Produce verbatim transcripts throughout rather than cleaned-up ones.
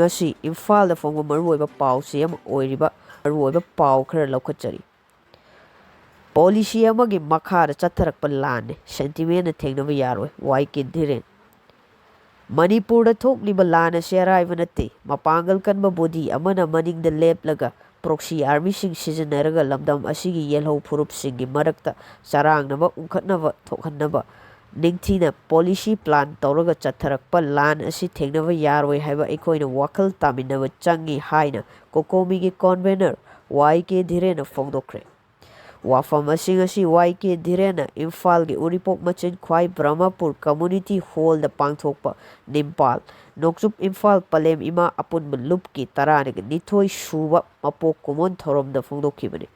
ꯉꯁꯤ ꯏꯝꯐꯥꯜꯗ ꯐꯣꯡꯕ ꯃꯔꯨꯑꯣꯏꯕ ꯄꯥꯎꯆꯦ ꯑꯃ ꯑꯣꯏꯔꯤꯕ ꯃꯔꯨꯑꯣꯏꯕ ꯄꯥꯎ ꯈꯔ ꯂꯧꯈꯠꯆꯔꯤ꯫ ꯄꯣꯂꯤꯁꯤ ꯑꯃꯒꯤ ꯃꯈꯥꯗ ꯆꯠꯊꯔꯛꯄ ꯂꯥꯟꯅꯤ, ꯁꯦꯟꯇꯤꯃꯦꯟꯅ ꯊꯦꯡꯅꯕ ꯌꯥꯔꯣꯏ, ꯋꯥꯏ ꯀꯦ ꯙꯤꯔꯦꯟ꯫ ꯃꯅꯤꯄꯨꯔꯗ ꯊꯣꯛꯂꯤꯕ ꯂꯥꯟ ꯑꯁꯤ ꯑꯔꯥꯏꯕ ꯅꯠꯇꯦ꯫ ꯃꯄꯥꯡꯒꯜ ꯀꯟꯕ ꯕꯣꯗꯤ ꯑꯃꯅ ꯃꯅꯤꯡꯗ ꯂꯦꯞꯂꯒ ꯄ꯭ꯔꯣꯛꯁꯤ ꯑꯥꯔꯃꯤꯁꯤꯡ ꯁꯤꯖꯤꯟꯅꯔꯒ ꯂꯝꯗꯝ ꯑꯁꯤꯒꯤ ꯌꯦꯜꯍꯧ ꯐꯨꯔꯨꯞꯁꯤꯡꯒꯤ ꯃꯔꯛꯇ ꯆꯔꯥꯡꯅꯕ ꯎꯪꯈꯠꯅꯕ ꯊꯣꯛꯍꯟꯅꯕ ꯅꯤꯡꯊꯤꯅ ꯄꯣꯂꯤꯁꯤ ꯄ꯭ꯂꯥꯟ ꯇꯧꯔꯒ ꯆꯠꯊꯔꯛꯄ ꯂꯥꯟ ꯑꯁꯤ ꯊꯦꯡꯅꯕ ꯌꯥꯔꯣꯏ ꯍꯥꯏꯕ ꯑꯩꯈꯣꯏꯅ ꯋꯥꯈꯜ ꯇꯥꯃꯤꯟꯅꯕ ꯆꯪꯏ ꯍꯥꯏꯅ ꯀꯣꯀꯣꯃꯤꯒꯤ ꯀꯣꯟꯚꯦꯅꯔ ꯋꯥꯏ ꯀꯦ ꯙꯤꯔꯦꯟꯅ ꯐꯣꯡꯗꯣꯛꯈ꯭ꯔꯦ꯫ ꯋꯥꯐꯝ ꯑꯁꯤꯡ ꯑꯁꯤ ꯋꯥꯏ ꯀꯦ ꯙꯤꯔꯦꯟꯅ ꯏꯝꯐꯥꯜꯒꯤ ꯎꯔꯤꯄꯣꯛ ꯃꯆꯤꯟ ꯈ꯭ꯋꯥꯏ ꯕ꯭ꯔꯍꯃꯄꯨꯔ ꯀꯝꯃꯨꯅꯤꯇꯤ ꯍꯣꯜꯗ ꯄꯥꯡꯊꯣꯛꯄ ꯅꯤꯝꯄꯥꯜ ꯅꯣꯡꯆꯨꯞ ꯏꯝꯐꯥꯜ ꯄꯂꯦꯝ ꯏꯃꯥ ꯑꯄꯨꯟꯕ ꯂꯨꯞꯀꯤ ꯇꯔꯥꯅꯤꯊꯣꯏ ꯁꯨꯕ ꯃꯄꯣꯛ ꯀꯨꯝꯑꯣꯟ ꯊꯧꯔꯝꯗ ꯐꯣꯡꯗꯣꯛꯈꯤꯕꯅꯤ꯫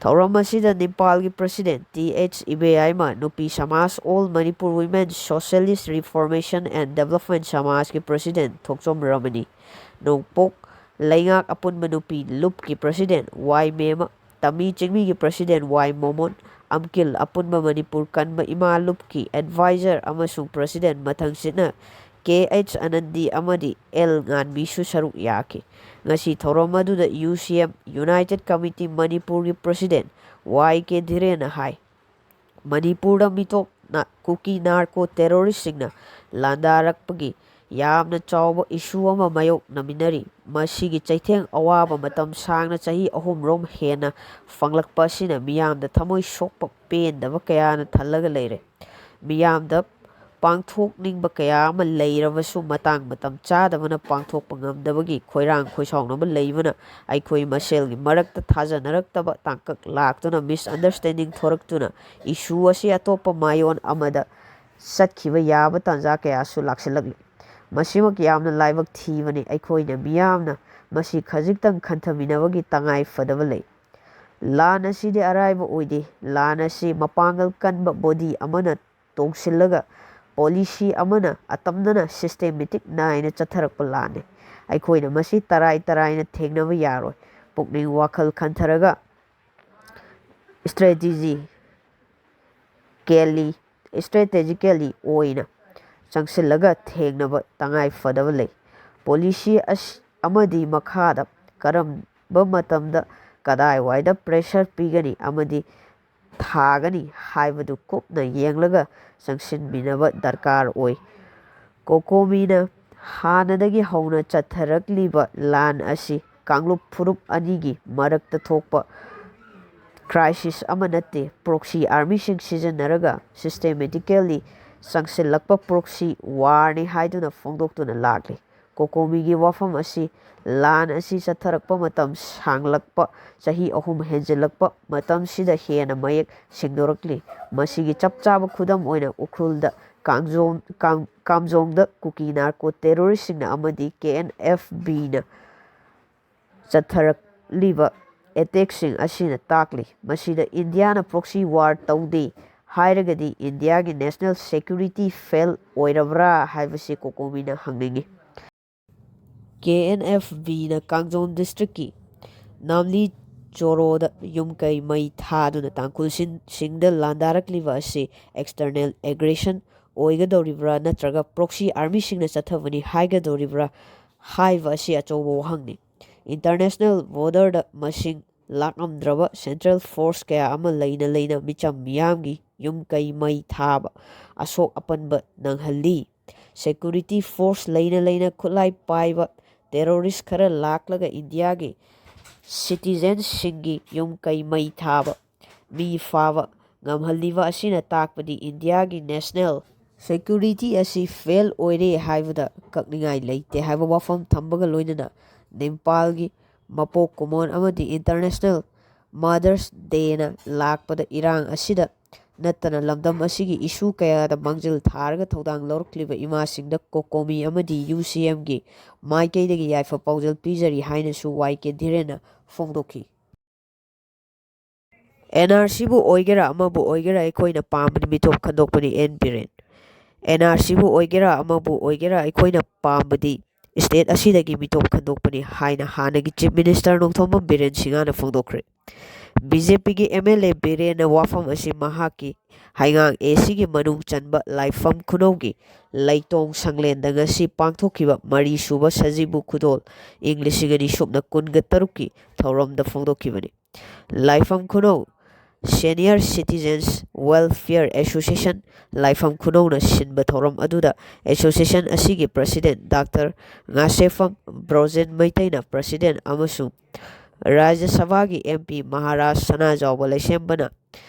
ꯊꯧꯔꯝ ꯑꯁꯤꯗ ꯅꯤꯝꯄꯥꯜꯒꯤ ꯄ꯭ꯔꯁꯤꯗꯦꯟ ꯇꯤ ꯑꯩꯆ ꯏꯕꯦꯌꯥꯏꯃ, ꯅꯨꯄꯤ ꯁꯃꯥꯖ all Manipur women social reformation and development ꯁꯃꯥꯖꯀꯤ ꯄ꯭ꯔꯁꯤꯗꯦꯟ ꯊꯣꯛꯆꯣꯝ ꯔꯃꯅꯤ, ꯅꯣꯡꯄꯣꯛ ꯂꯩꯉꯥꯛ ꯑꯄꯨꯟꯕ ꯅꯨꯄꯤ ꯂꯨꯞꯀꯤ ꯄ꯭ꯔꯁꯤꯗꯦꯟ ꯋꯥꯏ ꯃꯦꯃ, ꯇꯃꯤ ꯆꯤꯡꯃꯤꯒꯤ ꯄ꯭ꯔꯁꯤꯗꯦꯟ ꯋꯥꯏ ꯃꯣꯃꯣꯟ, ꯑꯝꯀꯤꯜ ꯑꯄꯨꯟꯕ ꯃꯅꯤꯄꯨꯔ ꯀꯟꯕ ꯏꯃꯥ ꯂꯨꯞꯀꯤ ꯑꯦꯗꯚꯥꯏꯖꯔ ꯑꯃꯁꯨꯡ ꯄ꯭ꯔꯁꯤꯗꯦꯟ ꯃꯊꯪꯁꯤꯠꯅ ꯀꯦ ꯑꯩꯆ ꯑꯅꯟꯗꯤ ꯑꯃꯗꯤ ꯑꯦꯜ ꯉꯥꯟꯕꯤꯁꯨ ꯁꯔꯨꯛ ꯌꯥꯈꯤ꯫ ꯉꯁꯤ ꯊꯧꯔꯝ ꯑꯗꯨꯗ ꯌꯨ ꯁꯤ ꯑꯦꯝ, ꯌꯨꯅꯥꯏꯇꯦꯗ ꯀꯃꯤꯇꯤ ꯃꯅꯤꯄꯨꯔꯒꯤ ꯄ꯭ꯔꯁꯤꯗꯦꯟ ꯋꯥꯏ ꯀꯦ ꯙꯤꯔꯦꯟꯅ ꯍꯥꯏ, ꯃꯅꯤꯄꯨꯔꯗ ꯃꯤꯇꯣꯞꯅ ꯀꯨꯀꯤ ꯅꯥꯔꯀꯣ ꯇꯦꯔꯣꯔꯤꯁꯁꯤꯡꯅ ꯂꯥꯟꯗꯥꯔꯛꯄꯒꯤ ꯌꯥꯝꯅ ꯆꯥꯎꯕ ꯏꯁꯨ ꯑꯃ ꯃꯥꯌꯣꯛꯅꯃꯤꯟꯅꯔꯤ꯫ ꯃꯁꯤꯒꯤ ꯆꯩꯊꯦꯡ ꯑꯋꯥꯕ ꯃꯇꯝ ꯁꯥꯡꯅ ꯆꯍꯤ ꯑꯍꯨꯝꯔꯣꯝ ꯍꯦꯟꯅ ꯐꯪꯂꯛꯄ ꯑꯁꯤꯅ ꯃꯤꯌꯥꯝꯗ ꯊꯃꯣꯏ ꯁꯣꯛꯄ ꯄꯦꯟꯗꯕ ꯀꯌꯥꯅ ꯊꯜꯂꯒ ꯂꯩꯔꯦ꯫ ꯃꯤꯌꯥꯝꯗ ꯄꯥꯡꯊꯣꯛꯅꯤꯡꯕ ꯀꯌꯥ ꯑꯃ ꯂꯩꯔꯕꯁꯨ ꯃꯇꯥꯡ ꯃꯇꯝ ꯆꯥꯗꯕꯅ ꯄꯥꯡꯊꯣꯛꯄ ꯉꯝꯗꯕꯒꯤ ꯈꯣꯏꯔꯥꯡ ꯈꯣꯏꯁꯥꯎꯅꯕ ꯂꯩꯕꯅ ꯑꯩꯈꯣꯏ ꯃꯁꯦꯜꯒꯤ ꯃꯔꯛꯇ ꯊꯥꯖꯅꯔꯛꯇꯕ ꯇꯥꯡꯀꯛ ꯂꯥꯛꯇꯨꯅ ꯃꯤꯁꯑꯟꯗꯔꯁꯇꯦꯟꯗꯤꯡ ꯊꯣꯔꯛꯇꯨꯅ ꯏꯁꯨ ꯑꯁꯤ ꯑꯇꯣꯞꯄ ꯃꯥꯏꯑꯣꯟ ꯑꯃꯗ ꯆꯠꯈꯤꯕ ꯌꯥꯕ ꯇꯥꯟꯖꯥ ꯀꯌꯥꯁꯨ ꯂꯥꯛꯁꯤꯜꯂꯛꯂꯤ꯫ ꯃꯁꯤꯃꯛ ꯌꯥꯝꯅ ꯂꯥꯏꯕꯛ ꯊꯤꯕꯅꯤ꯫ ꯑꯩꯈꯣꯏꯅ ꯃꯤꯌꯥꯝꯅ ꯃꯁꯤ ꯈꯖꯤꯛꯇꯪ ꯈꯟꯊꯃꯤꯟꯅꯕꯒꯤ ꯇꯉꯥꯏ ꯐꯗꯕ ꯂꯩ꯫ ꯂꯥꯟ ꯑꯁꯤꯗꯤ ꯑꯔꯥꯏꯕ ꯑꯣꯏꯗꯦ꯫ ꯂꯥꯟ ꯑꯁꯤ ꯃꯄꯥꯡꯒꯜ ꯀꯟꯕ ꯕꯣꯗꯤ ꯑꯃꯅ ꯇꯣꯡꯁꯤꯜꯂꯒ ꯄꯣꯂꯤꯁꯤ ꯑꯃꯅ ꯑꯇꯝꯅꯅ ꯁꯤꯁꯇꯦꯃꯦꯇꯤꯛ ꯅꯥꯏꯅ ꯆꯠꯊꯔꯛꯄ ꯂꯥꯟꯅꯤ꯫ ꯑꯩꯈꯣꯏꯅ ꯃꯁꯤ ꯇꯔꯥꯏ ꯇꯔꯥꯏꯅ ꯊꯦꯡꯅꯕ ꯌꯥꯔꯣꯏ꯫ ꯄꯨꯛꯅꯤꯡ ꯋꯥꯈꯜ ꯈꯟꯊꯔꯒ ꯏꯁꯇ꯭ꯔꯦꯇꯤꯖꯤ ꯀꯦꯂꯤ ꯏꯁꯇ꯭ꯔꯦꯇꯦꯖꯤꯀꯦꯂꯤ ꯑꯣꯏꯅ ꯆꯪꯁꯤꯜꯂꯒ ꯊꯦꯡꯅꯕ ꯇꯉꯥꯏ ꯐꯗꯕ ꯂꯩ꯫ ꯄꯣꯂꯤꯁꯤ ꯑꯁꯤ ꯑꯃꯗꯤ ꯃꯈꯥꯗ ꯀꯔꯝꯕ ꯃꯇꯝꯗ ꯀꯗꯥꯏꯋꯥꯏꯗ ꯄ꯭ꯔꯦꯁꯔ ꯄꯤꯒꯅꯤ ꯑꯃꯗꯤ ꯊꯥꯒꯅꯤ ꯍꯥꯏꯕꯗꯨ ꯀꯨꯞꯅ ꯌꯦꯡꯂꯒ ꯆꯪꯁꯤꯟꯃꯤꯟꯅꯕ ꯗꯔꯀꯥꯔ ꯑꯣꯏ꯫ ꯀꯣꯀꯣꯃꯤꯅ ꯍꯥꯟꯅꯗꯒꯤ ꯍꯧꯅ ꯆꯠꯊꯔꯛꯂꯤꯕ ꯂꯥꯟ ꯑꯁꯤ ꯀꯥꯡꯂꯨꯞ ꯐꯨꯔꯨꯞ ꯑꯅꯤꯒꯤ ꯃꯔꯛꯇ ꯊꯣꯛꯄ ꯀ꯭ꯔꯥꯏꯁꯤꯁ ꯑꯃ ꯅꯠꯇꯦ꯫ ꯄ꯭ꯔꯣꯛꯁꯤ ꯑꯥꯔꯃꯤꯁꯤꯡ ꯁꯤꯖꯤꯟꯅꯔꯒ ꯁꯤꯁꯇꯦꯃꯦꯇꯤꯀꯦꯜꯂꯤ ꯆꯪꯁꯤꯜꯂꯛꯄ ꯄ꯭ꯔꯣꯛꯁꯤ ꯋꯥꯔꯅꯤ ꯍꯥꯏꯗꯨꯅ ꯐꯣꯡꯗꯣꯛꯇꯨꯅ ꯂꯥꯛꯂꯤ꯫ ꯀꯣꯀꯣꯃꯤꯒꯤ ꯋꯥꯐꯝ ꯑꯁꯤ ꯂꯥꯟ ꯑꯁꯤ ꯆꯠꯊꯔꯛꯄ ꯃꯇꯝ ꯁꯥꯡꯂꯛꯄ, ꯆꯍꯤ ꯑꯍꯨꯝ ꯍꯦꯟꯖꯤꯜꯂꯛꯄ ꯃꯇꯝꯁꯤꯗ ꯍꯦꯟꯅ ꯃꯌꯦꯛ ꯁꯦꯡꯗꯣꯔꯛꯂꯤ꯫ ꯃꯁꯤꯒꯤ ꯆꯞ ꯆꯥꯕ ꯈꯨꯗꯝ ꯑꯣꯏꯅ ꯎꯈ꯭ꯔꯨꯜꯗ ꯀꯥꯡꯖꯣꯡ-, ꯀꯥꯝ-, ꯀꯥꯝꯖꯣꯡꯗ ꯀꯨꯀꯤ ꯅꯥꯔꯀꯣ ꯇꯦꯔꯣꯔꯤꯁꯁꯤꯡꯅ ꯑꯃꯗꯤ ꯀꯦ ꯑꯦꯟ ꯑꯦꯐ ꯕꯤꯅ ꯆꯠꯊꯔꯛꯂꯤꯕ ꯑꯦꯇꯦꯛꯁꯤꯡ ꯑꯁꯤꯅ ꯇꯥꯛꯂꯤ꯫ ꯃꯁꯤꯗ ꯏꯟꯗꯤꯌꯥꯅ ꯄ꯭ꯔꯣꯛꯁꯤ ꯋꯥꯔ ꯇꯧꯗꯦ ꯍꯥꯏꯔꯒꯗꯤ ꯏꯟꯗꯤꯌꯥꯒꯤ ꯅꯦꯁꯅꯦꯜ ꯁꯦꯀ꯭ꯌꯨꯔꯤꯇꯤ ꯐꯦꯜ ꯑꯣꯏꯔꯕ꯭ꯔꯥ ꯍꯥꯏꯕꯁꯤ ꯀꯣꯀꯣꯃꯤꯅ ꯍꯪꯅꯤꯡꯏ꯫ ꯀꯦ ꯑꯦꯟ ꯑꯦꯐ ꯕꯤꯅ ꯀꯥꯡꯖꯣꯟ ꯗꯤꯁꯇ꯭ꯔꯤꯛꯀꯤ ꯅꯥꯝꯂꯤ ꯆꯣꯔꯣꯗ ꯌꯨꯝ ꯀꯩ ꯃꯩ ꯊꯥꯗꯨꯅ ꯇꯥꯡꯈꯨꯜꯁꯤꯡꯗ ꯂꯥꯟꯗꯥꯔꯛꯂꯤꯕ ꯑꯁꯤ ꯑꯦꯛꯁꯇꯔꯅꯦꯜ ꯑꯦꯒ꯭ꯔꯦꯁꯟ ꯑꯣꯏꯒꯗꯧꯔꯤꯕ꯭ꯔꯥ ꯅꯠꯇ꯭ꯔꯒ ꯄ꯭ꯔꯣꯛꯁꯤ ꯑꯥꯔꯃꯤꯁꯤꯡꯅ ꯆꯠꯊꯕꯅꯤ ꯍꯥꯏꯒꯗꯧꯔꯤꯕ꯭ꯔꯥ ꯍꯥꯏꯕ ꯑꯁꯤ ꯑꯆꯧꯕ ꯋꯥꯍꯪꯅꯤ꯫ ꯏꯟꯇꯔꯅꯦꯁꯅꯦꯜ ꯕꯣꯔꯗꯔꯗ ꯃꯁꯤꯡ ꯂꯥꯛꯂꯝꯗ꯭ꯔꯕ ꯁꯦꯟꯇ꯭ꯔꯦꯜ ꯐꯣꯔꯁ ꯀꯌꯥ ꯑꯃ ꯂꯩꯅ ꯂꯩꯅ ꯃꯤꯆꯝ ꯃꯤꯌꯥꯝꯒꯤ ꯌꯨꯝ ꯀꯩ ꯃꯩ ꯊꯥꯕ, ꯑꯁꯣꯛ ꯑꯄꯟꯕ ꯅꯪꯍꯜꯂꯤ꯫ ꯁꯦꯀ꯭ꯌꯨꯔꯤꯇꯤ ꯐꯣꯔꯁ ꯂꯩꯅ ꯂꯩꯅ ꯈꯨꯠꯂꯥꯏ ꯄꯥꯏꯕ ꯇꯦꯔꯣꯔꯤꯁ ꯈꯔ ꯂꯥꯛꯂꯒ ꯏꯟꯗꯤꯌꯥꯒꯤ ꯁꯤꯇꯤꯖꯦꯟꯁꯤꯡꯒꯤ ꯌꯨꯝ ꯀꯩ ꯃꯩ ꯊꯥꯕ, ꯃꯤ ꯐꯥꯕ ꯉꯝꯍꯜꯂꯤꯕ ꯑꯁꯤꯅ ꯇꯥꯛꯄꯗꯤ ꯏꯟꯗꯤꯌꯥꯒꯤ ꯅꯦꯁꯅꯦꯜ ꯁꯦꯀ꯭ꯌꯨꯔꯤꯇꯤ ꯑꯁꯤ ꯐꯦꯜ ꯑꯣꯏꯔꯦ ꯍꯥꯏꯕꯗ ꯀꯛꯅꯤꯡꯉꯥꯏ ꯂꯩꯇꯦ ꯍꯥꯏꯕ ꯋꯥꯐꯝ ꯊꯝꯕꯒ ꯂꯣꯏꯅꯅ ꯅꯤꯝꯄꯥꯜꯒꯤ ꯃꯄꯣꯛ ꯀꯨꯝꯑꯣꯟ ꯑꯃꯗꯤ ꯏꯟꯇꯔꯅꯦꯁꯅꯦꯜ ꯃꯥꯗꯔꯁ ꯗꯦꯅ ꯂꯥꯛꯄꯗ ꯏꯔꯥꯡ ꯑꯁꯤꯗ ꯅꯠꯇꯅ ꯂꯝꯗꯝ ꯑꯁꯤꯒꯤ ꯏꯁꯨ ꯀꯌꯥꯗ ꯃꯥꯡꯖꯤꯜ ꯊꯥꯔꯒ ꯊꯧꯗꯥꯡ ꯂꯧꯔꯛꯂꯤꯕ ꯏꯃꯥꯁꯤꯡꯗ ꯀꯣꯀꯣꯃꯤ ꯑꯃꯗꯤ ꯌꯨ ꯁꯤ ꯑꯦꯝꯒꯤ ꯃꯥꯏꯀꯩꯗꯒꯤ ꯌꯥꯏꯐ ꯄꯥꯎꯖꯦꯜ ꯄꯤꯖꯔꯤ ꯍꯥꯏꯅꯁꯨ ꯋꯥꯏ ꯀꯦ ꯙꯤꯔꯦꯟꯅ ꯐꯣꯡꯗꯣꯛꯈꯤ꯫ ꯑꯦꯟ ꯑꯥꯔ ꯁꯤꯕꯨ ꯑꯣꯏꯒꯦꯔꯥ ꯑꯃꯕꯨ ꯑꯣꯏꯒꯦꯔꯥ ꯑꯩꯈꯣꯏꯅ ꯄꯥꯝꯕꯗꯤ ꯃꯤꯇꯣꯞ ꯈꯟꯗꯣꯛꯄꯅꯤ ꯑꯦꯟ ꯕꯤꯔꯦꯟ꯫ ꯑꯦꯟ ꯑꯥꯔ ꯁꯤꯕꯨ ꯑꯣꯏꯒꯦꯔꯥ ꯑꯃꯕꯨ ꯑꯣꯏꯒꯦꯔꯥ ꯑꯩꯈꯣꯏꯅ ꯄꯥꯝꯕꯗꯤ ꯁ꯭ꯇꯦꯠ ꯑꯁꯤꯗꯒꯤ ꯃꯤꯇꯣꯞ ꯈꯟꯗꯣꯛꯄꯅꯤ ꯍꯥꯏꯅ ꯍꯥꯟꯅꯒꯤ ꯆꯤꯐ ꯃꯤꯅꯤꯁꯇꯔ ꯅꯣꯡꯊꯣꯝꯕꯝ ꯕꯤꯔꯦꯟ ꯁꯤꯡꯍꯅ ꯐꯣꯡꯗꯣꯛꯈ꯭ꯔꯦ꯫ ꯕꯤ ꯖꯦ ꯄꯤꯒꯤ ꯑꯦꯝ ꯑꯦꯜ ꯑꯦ ꯕꯤꯔꯦꯟꯅ ꯋꯥꯐꯝ ꯑꯁꯤ ꯃꯍꯥꯛꯀꯤ ꯍꯩꯉꯥꯡ ꯑꯦ ꯁꯤꯒꯤ ꯃꯅꯨꯡ ꯆꯟꯕ ꯂꯥꯏꯐꯝ ꯈꯨꯅꯧꯒꯤ ꯂꯩꯇꯣꯡ ꯁꯪꯂꯦꯟꯗ ꯉꯁꯤ ꯄꯥꯡꯊꯣꯛꯈꯤꯕ ꯃꯔꯤꯁꯨꯕ ꯁꯖꯤꯕꯨ ꯈꯨꯗꯣꯜ ꯏꯪ ꯂꯤꯁꯤꯡ ꯑꯅꯤ ꯁꯨꯞꯅ ꯀꯨꯟꯒ ꯇꯔꯨꯛꯀꯤ ꯊꯧꯔꯝꯗ ꯐꯣꯡꯗꯣꯛꯈꯤꯕꯅꯤ꯫ ꯂꯥꯏꯐꯝ ꯈꯨꯅꯧ Senior Citizens Welfare Association, ꯂꯥꯏꯐꯝ ꯈꯨꯅꯧꯅ ꯁꯤꯟꯕ ꯊꯧꯔꯝ ꯑꯗꯨꯗ ꯑꯦꯁꯣꯁꯤꯌꯦꯁꯟ ꯑꯁꯤꯒꯤ ꯄ꯭ꯔꯁꯤꯗꯦꯟ ꯗꯥꯛꯇꯔ ꯉꯥꯁꯦꯐꯝ ꯕ꯭ꯔꯣꯖꯦꯟ ꯃꯩꯇꯩꯅ ꯄ꯭ꯔꯁꯤꯗꯦꯟ ꯑꯃꯁꯨꯡ ꯔꯥꯖ꯭ꯌ ꯁꯚꯥꯒꯤ ꯑꯦꯝ ꯄꯤ ꯃꯍꯥꯔꯥꯖ ꯁꯅꯥꯖꯥꯎꯕ ꯂꯩꯁꯦꯝꯕꯅ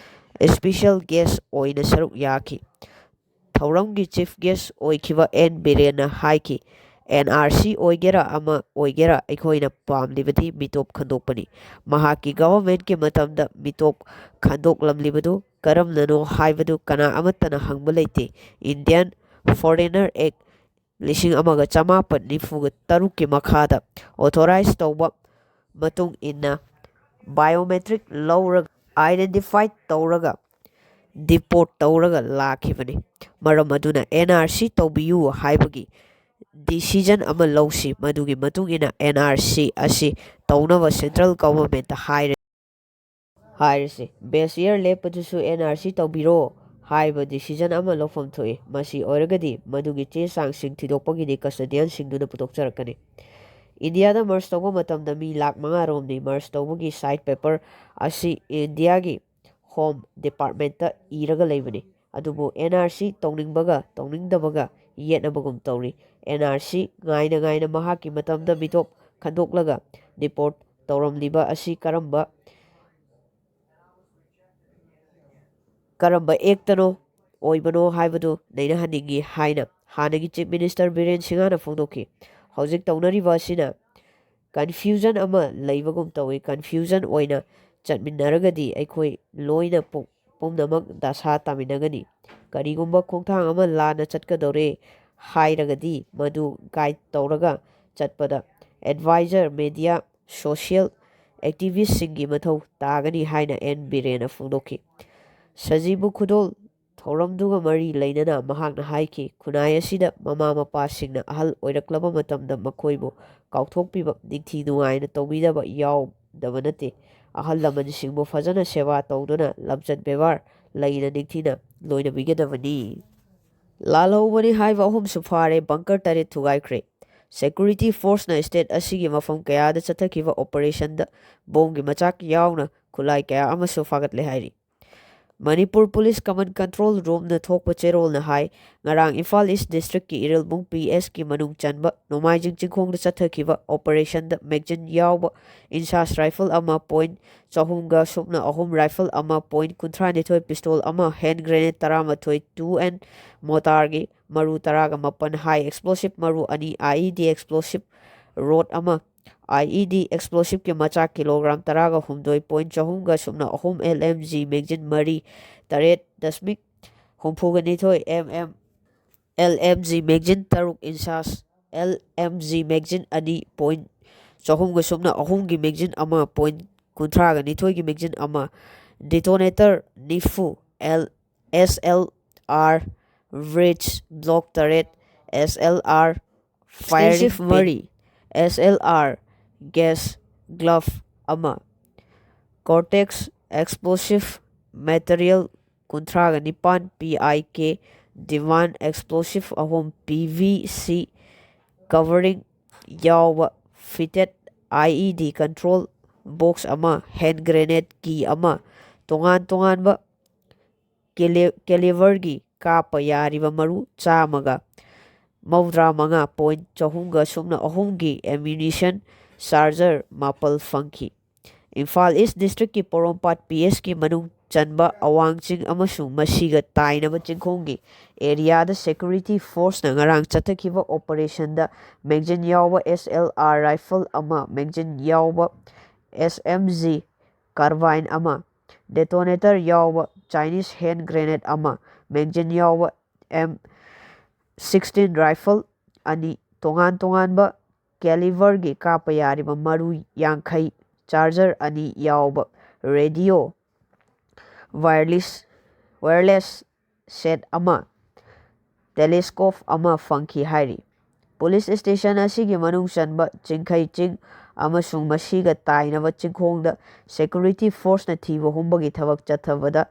ꯏꯁꯄꯤꯁꯦꯜ ꯒꯦꯁ ꯑꯣꯏꯅ ꯁꯔꯨꯛ ꯌꯥꯈꯤ꯫ ꯊꯧꯔꯝꯒꯤ ꯆꯤꯐ ꯒꯦꯁ ꯑꯣꯏꯈꯤꯕ ꯑꯦꯟ ꯕꯤꯔꯦꯟꯅ ꯍꯥꯏꯈꯤ, ꯑꯦꯟ ꯑꯥꯔ ꯁꯤ ꯑꯣꯏꯒꯦꯔꯥ ꯑꯃ ꯑꯣꯏꯒꯦꯔꯥ, ꯑꯩꯈꯣꯏꯅ ꯄꯥꯝꯂꯤꯕꯗꯤ ꯃꯤꯇꯣꯞ ꯈꯟꯗꯣꯛꯄꯅꯤ꯫ ꯃꯍꯥꯛꯀꯤ ꯒꯚꯔꯟꯃꯦꯟꯠꯀꯤ ꯃꯇꯝꯗ ꯃꯤꯇꯣꯞ ꯈꯟꯗꯣꯛꯂꯝꯂꯤꯕꯗꯨ ꯀꯔꯝꯅꯅꯣ ꯍꯥꯏꯕꯗꯨ ꯀꯅꯥ ꯑꯃꯠꯇꯅ ꯍꯪꯕ ꯂꯩꯇꯦ꯫ ꯏꯟꯗꯤꯌꯥꯟ ꯐꯣꯔꯦꯅꯔ ꯑꯦꯛ ꯂꯤꯁꯤꯡ ꯑꯃꯒ ꯆꯃꯥꯄꯟ ꯅꯤꯐꯨꯒ ꯇꯔꯨꯛꯀꯤ ꯃꯈꯥꯗ ꯑꯣꯊꯣꯔꯥꯏꯖ ꯇꯧꯕ ꯃꯇꯨꯡ ꯏꯟꯅ ꯕꯥꯏꯑꯣꯃꯦꯇ꯭ꯔꯤꯛ ꯂꯧꯔꯒ, ꯑꯥꯏꯗꯦꯟꯇꯤꯐꯥꯏ ꯇꯧꯔꯒ, ꯗꯤꯄꯣꯔꯠ ꯇꯧꯔꯒ ꯂꯥꯛꯈꯤꯕꯅꯤ꯫ ꯃꯔꯝ ꯑꯗꯨꯅ ꯑꯦꯟ ꯑꯥꯔ ꯁꯤ ꯇꯧꯕꯤꯌꯨ ꯍꯥꯏꯕꯒꯤ ꯗꯤꯁꯤꯖꯟ ꯑꯃ ꯂꯧꯁꯤ꯫ ꯃꯗꯨꯒꯤ ꯃꯇꯨꯡ ꯏꯟꯅ ꯑꯦꯟ ꯑꯥꯔ ꯁꯤ ꯑꯁꯤ ꯇꯧꯅꯕ ꯁꯦꯟꯇ꯭ꯔꯦꯜ ꯒꯚꯔꯟꯃꯦꯟꯠꯇ ꯍꯥꯏꯔꯦ꯫ ꯍꯥꯏꯔꯁꯤ, ꯕꯦꯁ ꯏꯌꯥꯔ ꯂꯦꯞꯄꯗꯨꯁꯨ ꯑꯦꯟ ꯑꯥꯔ ꯁꯤ ꯇꯧꯕꯤꯔꯣ ꯍꯥꯏꯕ ꯗꯤꯁꯤꯖꯟ ꯑꯃ ꯂꯧꯐꯝ ꯊꯣꯛꯏ꯫ ꯃꯁꯤ ꯑꯣꯏꯔꯒꯗꯤ ꯃꯗꯨꯒꯤ ꯆꯦ ꯆꯥꯡꯁꯤꯡ ꯊꯤꯗꯣꯛꯄꯒꯤꯗꯤ ꯀꯁꯇꯗꯤꯌꯟꯁꯤꯡꯗꯨꯅ ꯄꯨꯊꯣꯛꯆꯔꯛꯀꯅꯤ꯫ ꯏꯟꯗꯤꯌꯥꯗ ꯃꯔꯁ ꯇꯧꯕ ꯃꯇꯝꯗ ꯃꯤ ꯂꯥꯈ ꯃꯉꯥ ꯔꯣꯝꯅꯤ꯫ ꯃꯔꯁ ꯇꯧꯕꯒꯤ ꯁꯥꯏꯠ ꯄꯦꯄꯔ ꯑꯁꯤ ꯏꯟꯗꯤꯌꯥꯒꯤ ꯍꯣꯝ ꯗꯤꯄꯥꯔꯠꯃꯦꯟꯠꯇ ꯏꯔꯒ ꯂꯩꯕꯅꯤ꯫ ꯑꯗꯨꯕꯨ ꯑꯦꯟ ꯑꯥꯔ ꯁꯤ ꯇꯧꯅꯤꯡꯕꯒ ꯇꯧꯅꯤꯡꯗꯕꯒ ꯌꯦꯠꯅꯕꯒꯨꯝ ꯇꯧꯔꯤ꯫ ꯑꯦꯟ ꯑꯥꯔ ꯁꯤ ꯉꯥꯏꯅ ꯉꯥꯏꯅ ꯃꯍꯥꯛꯀꯤ ꯃꯇꯝꯗ ꯃꯤꯇꯣꯞ ꯈꯟꯗꯣꯛꯂꯒ ꯗꯤꯄꯣꯔꯠ ꯇꯧꯔꯝꯂꯤꯕ ꯑꯁꯤ ꯀꯔꯝꯕ, ꯀꯔꯝꯕ ꯑꯦꯛꯇꯅꯣ ꯑꯣꯏꯕꯅꯣ ꯍꯥꯏꯕꯗꯨ ꯅꯩꯅꯍꯟꯅꯤꯡꯏ ꯍꯥꯏꯅ ꯍꯥꯟꯅꯒꯤ ꯆꯤꯐ ꯃꯤꯅꯤꯁꯇꯔ ꯕꯤꯔꯦꯟ ꯁꯤꯡꯍꯅ ꯐꯣꯡꯗꯣꯛꯈꯤ꯫ ꯍꯧꯖꯤꯛ ꯇꯧꯅꯔꯤꯕ ꯑꯁꯤꯅ ꯀꯟꯐ꯭ꯌꯨꯖꯟ ꯑꯃ ꯂꯩꯕꯒꯨꯝ ꯇꯧꯏ꯫ ꯀꯟꯐ꯭ꯌꯨꯖꯟ ꯑꯣꯏꯅ ꯆꯠꯃꯤꯟꯅꯔꯒꯗꯤ ꯑꯩꯈꯣꯏ ꯂꯣꯏꯅ ꯄꯨ-, ꯄꯨꯝꯅꯃꯛ ꯗꯁꯥ ꯇꯥꯃꯤꯟꯅꯒꯅꯤ꯫ ꯀꯔꯤꯒꯨꯝꯕ ꯈꯣꯡꯊꯥꯡ ꯑꯃ ꯂꯥꯟꯅ ꯆꯠꯀꯗꯧꯔꯦ ꯍꯥꯏꯔꯒꯗꯤ ꯃꯗꯨ ꯒꯥꯏꯗ ꯇꯧꯔꯒ ꯆꯠꯄꯗ ꯑꯦꯗꯚꯥꯏꯖꯔ, ꯃꯦꯗꯤꯌꯥ, ꯁꯣꯁꯤꯌꯦꯜ ꯑꯦꯛꯇꯤꯚꯤꯁꯁꯤꯡꯒꯤ ꯃꯊꯧ ꯇꯥꯒꯅꯤ ꯍꯥꯏꯅ ꯑꯦꯟ ꯕꯤꯔꯦꯟꯅ ꯐꯣꯡꯗꯣꯛꯈꯤ꯫ ꯁꯖꯤꯕꯨ ꯈꯨꯗꯣꯜ ꯊꯧꯔꯝꯗꯨꯒ ꯃꯔꯤ ꯂꯩꯅꯅ ꯃꯍꯥꯛꯅ ꯍꯥꯏꯈꯤ, ꯈꯨꯟꯅꯥꯏ ꯑꯁꯤꯗ ꯃꯃꯥ ꯃꯄꯥꯁꯤꯡꯅ ꯑꯍꯜ ꯑꯣꯏꯔꯛꯂꯕ ꯃꯇꯝꯗ ꯃꯈꯣꯏꯕꯨ ꯀꯥꯎꯊꯣꯛꯄꯤꯕ, ꯅꯤꯡꯊꯤ ꯅꯨꯡꯉꯥꯏꯅ ꯇꯧꯕꯤꯗꯕ ꯌꯥꯎꯗꯕ ꯅꯠꯇꯦ꯫ ꯑꯍꯜ ꯂꯃꯟꯁꯤꯡꯕꯨ ꯐꯖꯅ ꯁꯦꯕꯥ ꯇꯧꯗꯨꯅ ꯂꯝꯆꯠ ꯕꯦꯕꯥꯔ ꯂꯩꯅ ꯅꯤꯡꯊꯤꯅ ꯂꯣꯏꯅꯕꯤꯒꯗꯕꯅꯤ꯫ ꯂꯥꯜꯍꯧꯕꯅꯤ ꯍꯥꯏꯕ ꯑꯍꯨꯝꯁꯨ ꯐꯥꯔꯦ, ꯕꯪꯀꯔ ꯇꯔꯦꯠ ꯊꯨꯒꯥꯏꯈ꯭ꯔꯦ꯫ ꯁꯦꯀ꯭ꯌꯨꯔꯤꯇꯤ ꯐꯣꯔꯁꯅ ꯁ꯭ꯇꯦꯠ ꯑꯁꯤꯒꯤ ꯃꯐꯝ ꯀꯌꯥꯗ ꯆꯠꯊꯈꯤꯕ ꯑꯣꯄꯔꯦꯁꯟꯗ ꯕꯣꯝꯒꯤ ꯃꯆꯥꯛ ꯌꯥꯎꯅ ꯈꯨꯠꯂꯥꯏ ꯀꯌꯥ ꯑꯃꯁꯨ ꯐꯥꯒꯠꯂꯦ ꯍꯥꯏꯔꯤ꯫ ꯃꯅꯤꯄꯨꯔ ꯄꯨꯂꯤꯁ ꯀꯃꯟ ꯀꯟꯇ꯭ꯔꯣꯜ ꯔꯨꯝꯅ ꯊꯣꯛꯄ ꯆꯦꯔꯣꯜꯅ ꯍꯥꯏ, ꯉꯔꯥꯡ ꯏꯝꯐꯥꯜ ꯏꯁ ꯗꯤꯁꯇ꯭ꯔꯤꯛꯀꯤ ꯏꯔꯤꯜꯕꯨꯡ ꯄꯤ ꯑꯦꯁꯀꯤ ꯃꯅꯨꯡ ꯆꯟꯕ ꯅꯣꯡꯃꯥꯏꯖꯤꯡ ꯆꯤꯡꯈꯣꯡꯗ ꯆꯠꯊꯈꯤꯕ ꯑꯣꯄꯔꯦꯁꯟꯗ ꯃꯦꯒꯖꯤꯟ ꯌꯥꯎꯕ ꯏꯟꯁꯥꯁ ꯔꯥꯏꯐꯜ ꯑꯃ, ꯄꯣꯏꯟ ꯆꯍꯨꯝꯒ ꯁꯨꯞꯅ ꯑꯍꯨꯝ ꯔꯥꯏꯐꯜ ꯑꯃ, ꯄꯣꯏꯟ ꯀꯨꯟꯊ꯭ꯔꯥꯅꯤꯊꯣꯏ ꯄꯤꯁꯇꯣꯜ ꯑꯃ, ꯍꯦꯟ ꯒ꯭ꯔꯦꯅꯦꯗ ꯇꯔꯥꯃꯥꯊꯣꯏ, ꯇꯨ ꯑꯦꯟ ꯃꯣꯇꯥꯔꯒꯤ ꯃꯔꯨ ꯇꯔꯥꯒ ꯃꯥꯄꯟ, ꯍꯥꯏ ꯑꯦꯛꯁꯄ꯭ꯂꯣꯁꯤꯞ ꯃꯔꯨ ꯑꯅꯤ, ꯑꯥꯏ ꯏ ꯗꯤ ꯑꯦꯛꯁꯄ꯭ꯂꯣꯁꯤꯞ ꯔꯣꯗ ꯑꯃ, ꯑꯥꯏ ꯏ ꯗꯤ ꯑꯦꯛꯁꯄ꯭ꯂꯣꯁꯤꯞꯀꯤ ꯃꯆꯥꯛ ꯀꯤꯂꯣꯒ꯭ꯔꯥꯝ ꯇꯔꯥꯒ ꯍꯨꯝꯗꯣꯏ ꯄꯣꯏꯟ ꯆꯍꯨꯝꯒ ꯁꯨꯞꯅ ꯑꯍꯨꯝ, ꯑꯦꯜ ꯑꯦꯝ ꯖꯤ ꯃꯦꯒꯖꯤꯟ ꯃꯔꯤ, ꯇꯔꯦꯠ ꯗꯁꯃꯤꯛ ꯍꯨꯝꯐꯨꯒ ꯅꯤꯊꯣꯏ M M, L M G magazine ꯇꯔꯨꯛ ꯏꯟꯁꯥꯁ, ꯑꯦꯜ ꯑꯦꯝ ꯖꯤ ꯃꯦꯒꯖꯤꯟ ꯑꯅꯤ, ꯄꯣꯏꯟ ꯆꯍꯨꯝꯒ ꯁꯨꯞꯅ ꯑꯍꯨꯝꯒꯤ ꯃꯦꯒꯖꯤꯟ ꯑꯃ, ꯄꯣꯏꯟ ꯀꯨꯟꯊ꯭ꯔꯥꯒ ꯅꯤꯊꯣꯏꯒꯤ ꯃꯦꯒꯖꯤꯟ ꯑꯃ, ꯗꯤꯇꯣꯅꯦꯇꯔ ꯅꯤꯐꯨ, ꯑꯦꯜ ꯑꯦꯁ ꯑꯦꯜ ꯑꯥꯔ ꯕ꯭ꯔꯤꯖ ꯕ꯭ꯂꯣꯛ ꯇꯔꯦꯠ, ꯑꯦꯁ ꯑꯦꯜ ꯑꯥꯔ ꯐꯥꯏꯌꯔ ꯄꯤꯟ ꯃꯔꯤ, ꯑꯦꯁ ꯑꯦꯜ ꯑꯥꯔ ꯒꯦꯁ ꯒ꯭ꯂꯚ ꯑꯃ, ꯀꯣꯔꯇꯦꯛꯁ ꯑꯦꯛꯁꯄ꯭ꯂꯣꯁꯤꯞ ꯃꯦꯇꯔꯤꯌꯦꯜ ꯀꯨꯟꯊ꯭ꯔꯥꯒ ꯅꯤꯄꯥꯟ, ꯄꯤ ꯑꯥꯏ ꯀꯦ ꯗꯤꯃꯥꯟ ꯑꯦꯛꯁꯄ꯭ꯂꯣꯁꯤꯞ ꯑꯍꯨꯝ, ꯄꯤ ꯚꯤ ꯁꯤ ꯀꯚꯔꯤꯡ ꯌꯥꯎꯕ ꯐꯤꯇꯦꯠ ꯑꯥꯏ ꯏ ꯗꯤ ꯀꯟꯇ꯭ꯔꯣꯜ ꯕꯣꯛꯁ ꯑꯃ, ꯍꯦꯟ ꯒ꯭ꯔꯦꯅꯦꯗ ꯀꯤ ꯑꯃ, ꯇꯣꯉꯥꯟ ꯇꯣꯉꯥꯟꯕ ꯀꯦꯂꯦ-, ꯀꯦꯂꯤꯕꯔꯒꯤ ꯀꯥꯞꯄ ꯌꯥꯔꯤꯕ ꯃꯔꯨ ꯆꯥꯝꯃꯒ ꯃꯧꯗ꯭ꯔꯥ ꯃꯉꯥ ꯄꯣꯏꯟ ꯆꯍꯨꯝꯒ ꯁꯨꯞꯅ ꯑꯍꯨꯝꯒꯤ ꯑꯦꯃ꯭ꯌꯨꯅꯤꯁꯟ ꯆꯥꯔꯖꯔ ꯃꯥꯄꯜ ꯐꯪꯈꯤ꯫ ꯏꯝꯐꯥꯜ ꯏꯁ ꯗꯤꯁꯇ꯭ꯔꯤꯛꯀꯤ ꯄꯣꯔꯣꯝꯄꯥꯠ ꯄꯤ ꯑꯦꯁꯀꯤ ꯃꯅꯨꯡ ꯆꯟꯕ ꯑꯋꯥꯡ ꯆꯤꯡ ꯑꯃꯁꯨꯡ ꯃꯁꯤꯒ ꯇꯥꯏꯅꯕ ꯆꯤꯡꯈꯣꯡꯒꯤ ꯑꯦꯔꯤꯌꯥꯗ ꯁꯦꯀ꯭ꯌꯨꯔꯤꯇꯤ ꯐꯣꯔꯁꯅ ꯉꯔꯥꯡ ꯆꯠꯊꯈꯤꯕ ꯑꯣꯄꯔꯦꯁꯟꯗ ꯃꯦꯒꯖꯤꯟ ꯌꯥꯎꯕ ꯑꯦꯁ ꯑꯦꯜ ꯑꯥꯔ ꯔꯥꯏꯐꯜ ꯑꯃ, ꯃꯦꯒꯖꯤꯟ ꯌꯥꯎꯕ ꯑꯦꯁ ꯑꯦꯝ ꯖꯤ ꯀꯥꯔꯕꯥꯏꯟ ꯑꯃ, ꯗꯦꯇꯣꯅꯦꯇꯔ ꯌꯥꯎꯕ ꯆꯥꯏꯅꯤꯁ ꯍꯦꯟ ꯒ꯭ꯔꯦꯅꯦꯗ ꯑꯃ, ꯃꯦꯒꯖꯤꯟ ꯌꯥꯎꯕ ꯑꯦꯝ ꯁꯤꯛꯁꯇꯤꯟ ꯔꯥꯏꯐꯜ ꯑꯅꯤ, ꯇꯣꯉꯥꯟ ꯇꯣꯉꯥꯟꯕ ꯀꯦꯂꯤꯕꯔꯒꯤ ꯀꯥꯞꯄ ꯌꯥꯔꯤꯕ ꯃꯔꯨ ꯌꯥꯡꯈꯩ, ꯆꯥꯔꯖꯔ ꯑꯅꯤ ꯌꯥꯎꯕ ꯔꯦꯗꯤꯑꯣ ꯋꯥꯌꯔꯂꯦꯁ, ꯋꯥꯌꯔꯂꯦꯁ ꯁꯦꯠ ꯑꯃ, ꯇꯦꯂꯦꯁꯀꯣꯞ ꯑꯃ ꯐꯪꯈꯤ ꯍꯥꯏꯔꯤ꯫ ꯄꯨꯂꯤꯁ ꯁ꯭ꯇꯦꯁꯟ ꯑꯁꯤꯒꯤ ꯃꯅꯨꯡ ꯆꯟꯕ ꯆꯤꯡꯈꯩ ꯆꯤꯡ, ꯑꯃꯁꯨꯡ ꯃꯁꯤꯒ ꯇꯥꯏꯅꯕ ꯆꯤꯡꯈꯣꯡꯗ security forceꯅ ꯊꯤꯕ ꯍꯨꯝꯕꯒꯤ ꯊꯕꯛ ꯆꯠꯊꯕꯗ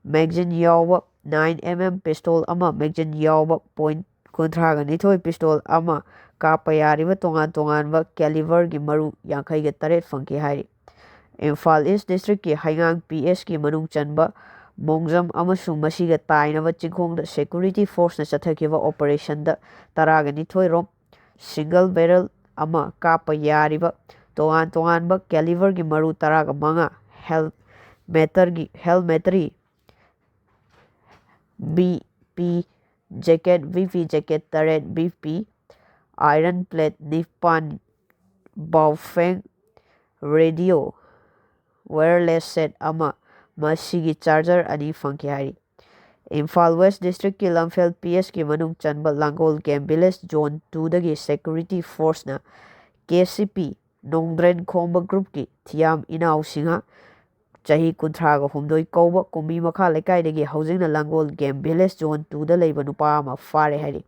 magazine ꯌꯥꯎꯕ nine M M pistol ꯑꯃ magazine ꯌꯥꯎꯕ point ꯀꯨꯟꯊ꯭ꯔꯥꯒ ꯅꯤꯊꯣꯏ pistol ꯑꯃ ꯀꯥꯞꯄ ꯌꯥꯔꯤꯕ ꯇꯣꯉꯥꯟ ꯇꯣꯉꯥꯟꯕ caliberꯒꯤ ꯃꯔꯨ ꯌꯥꯡꯈꯩꯒ ꯇꯔꯦꯠ ꯐꯪꯈꯤ ꯍꯥꯏꯔꯤ꯫ ꯏꯝꯐꯥꯜ East Districtꯀꯤ ꯍꯩꯉꯥꯡ P Sꯀꯤ ꯃꯅꯨꯡ ꯆꯟꯕ ꯃꯣꯡꯖꯝ ꯑꯃꯁꯨꯡ ꯃꯁꯤꯒ ꯇꯥꯏꯅꯕ ꯆꯤꯡꯈꯣꯡꯗ security forceꯅ ꯆꯠꯊꯈꯤꯕ operationꯗ ꯇꯔꯥꯒ ꯅꯤꯊꯣꯏ round single barrel ꯑꯃ ꯀꯥꯞꯄ ꯌꯥꯔꯤꯕ ꯇꯣꯉꯥꯟ ꯇꯣꯉꯥꯟꯕ caliberꯒꯤ ꯃꯔꯨ ꯇꯔꯥꯒ ꯃꯉꯥ, helmeterꯒꯤ, helmetry, BP jacket, BP jacket ꯇꯔꯦꯠ, BP iron plate ꯅꯤꯄꯥꯟ, Baofeng radio wireless set ꯑꯃ, ꯃꯁꯤꯒꯤ charger ꯑꯅꯤ ꯐꯪꯈꯤ ꯍꯥꯏꯔꯤ꯫ ꯏꯝꯐꯥꯜ West Districtꯀꯤ ꯂꯝꯐꯦꯜ P Sꯀꯤ ꯃꯅꯨꯡ ꯆꯟꯕ ꯂꯥꯡꯒꯣꯜ Game Village Zone twoꯗꯒꯤ security forceꯅ KCP ꯅꯣꯡꯗ꯭ꯔꯦꯟ ꯈꯣꯝꯕ groupꯀꯤ ꯊꯤꯌꯥꯝ ꯏꯅꯥꯎ ꯁꯤꯡꯍ, ꯆꯍꯤ ꯀꯨꯟꯊ꯭ꯔꯥꯒ ꯍꯨꯝꯗꯣꯏ ꯀꯧꯕ ꯀꯨꯝꯕꯤ ꯃꯈꯥ ꯂꯩꯀꯥꯏꯗꯒꯤ ꯍꯧꯖꯤꯛꯅ ꯂꯥꯡꯒꯣꯜ Game Village Zone twoꯗ ꯂꯩꯕ ꯅꯨꯄꯥ ꯑꯃ ꯐꯥꯔꯦ ꯍꯥꯏꯔꯤ꯫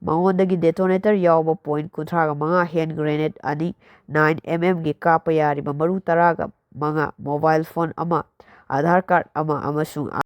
ꯃꯉꯣꯟꯗꯒꯤ detonator ꯌꯥꯎꯕ point ꯀꯨꯟꯊ꯭ꯔꯥꯒ ꯃꯉꯥ, hand grenade ꯑꯅꯤ, nine M M ꯒꯤ ꯀꯥꯞꯄ ꯌꯥꯔꯤꯕ ꯃꯔꯨ ꯇꯔꯥꯒ ꯃꯉꯥ, mobile phone ꯑꯃ, Aadhaar card ꯑꯃ ꯑꯃꯁꯨꯡ